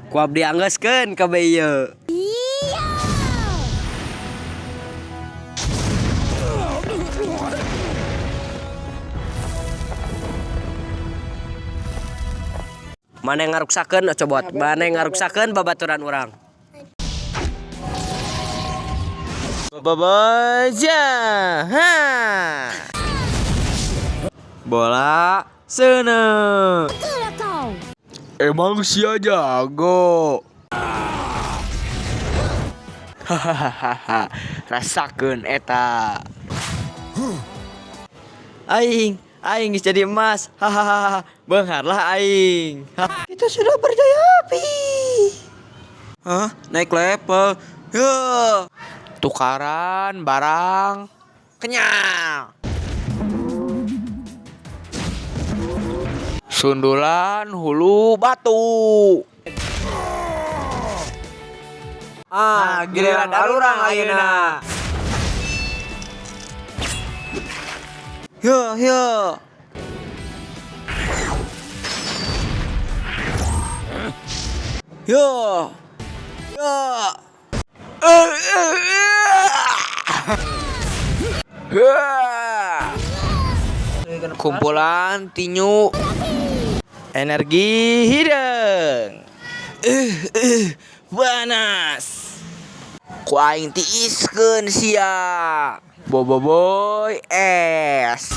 Ku abdi anggeuskeun kabeh ieu. Maneh ngaruksakeun cobot, maneh ngaruksakeun babaturan urang. Babaja. Ha. Bola seuneu. Emang sia jago. Hahaha, rasakeun eta. Aing, aing geus jadi emas. Hahaha, beungharlah aing. Kita sudah berjaya api. Hah? Naik level. Ya. Tukaran barang kenyal. Sundulan hulu batu. Ah, giliran arurang ayeuna. Yo, yo. Yo. Yo. Eh, eh, eh. Kumpulan tinju energi hideung. Panas. Ku aing tiiskeun sia. Boboiboy es.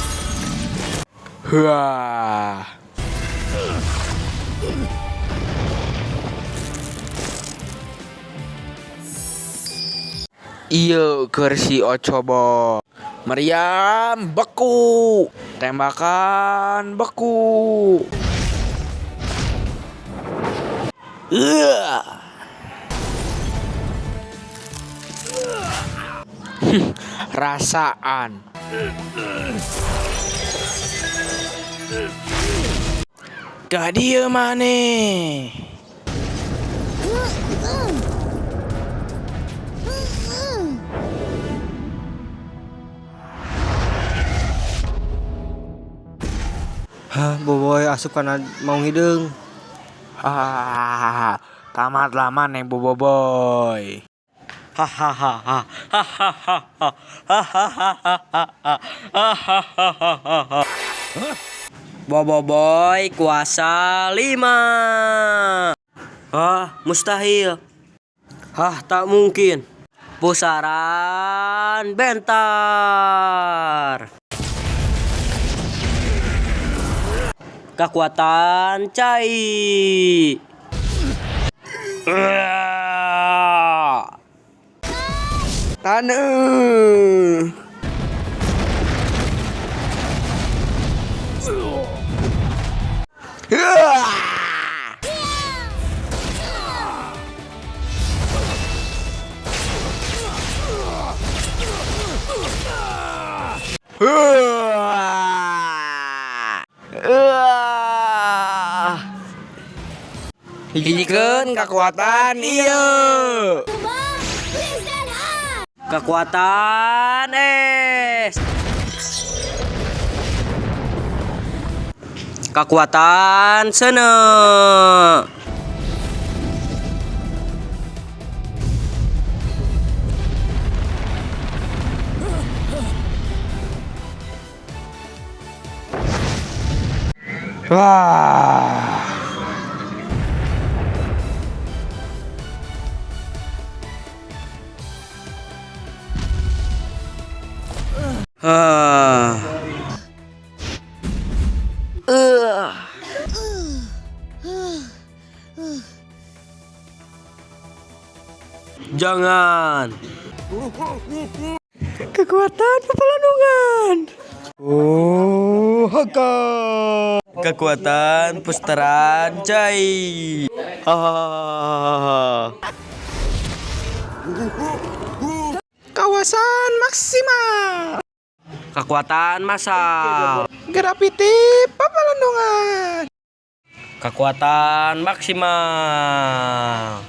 Wah. Ieu keur si Ocobo. Meriam beku. Tembakan beku. Uah. Rasaan. Ka dieu maneh. Hah, Boboiboy asup kana maung hideung. Hahaha, tamat lah maneh Boboiboy. Hahaha. Hahaha. Hahaha. Boboiboy kuasa 5. Hah, mustahil. Hah, tak mungkin. Pusaran bentar. Kekuatan cai. Taneuh. Hijikeun kekuatan ieu. Kekuatan es. Kekuatan seuneu. Wah. Ah. Jangan. Kekuatan pepelandungan. Oh, haka. Kekuatan pusteran cai. Hahaha. Kawasan maksimal. Kekuatan massal. Grafiti pepelandungan. Kekuatan maksimal.